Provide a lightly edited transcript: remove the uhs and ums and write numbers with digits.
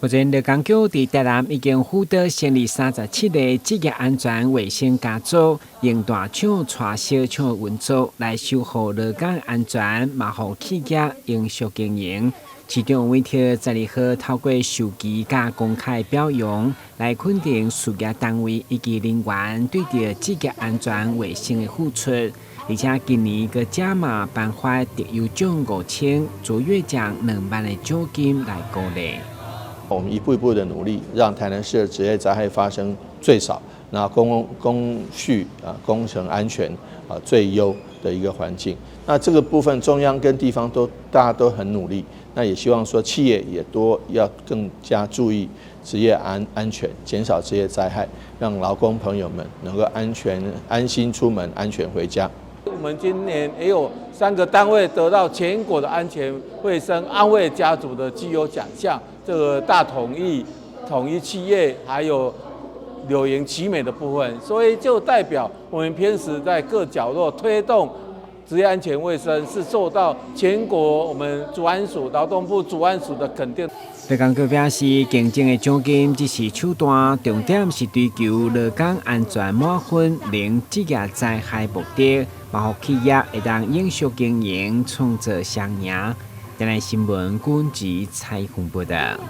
目前勞工局佇台南已經輔導成立37个職業安全衛生家族，用大廠帶小廠運作來守護勞工安全，嘛予企業永續經營。市長委託12號透過授旗佮公開表揚，來肯定事業單位以及人員對著職業安全衛生的付出。而且今年閣加碼頒發特優獎5000，卓越獎2萬的獎金來鼓勵。我們一步一步的努力，讓台南市的職業災害發生最少，那工序啊工程安全啊最優的一個環境。那這個部分中央跟地方都大家都很努力，那也希望說企業也多要更加注意職業安全，減少職業災害，讓勞工朋友們能夠安全安心出門，安全回家。我們今年也有三個單位得到全國的安全衛生安衛家族的績優獎項，這個大統一、統一企業，還有柳營奇美的部分，所以就代表我們平時在各角落推動職業安全衛生，是受到全國我們職安署、勞動部職安署的肯定。勞工局表示，競爭的獎金只是手段，重點是追求勞工安全滿分、零職業災害目的，嘛予企業會當永續經營，創造雙贏。台南新聞軍籍採訪報道。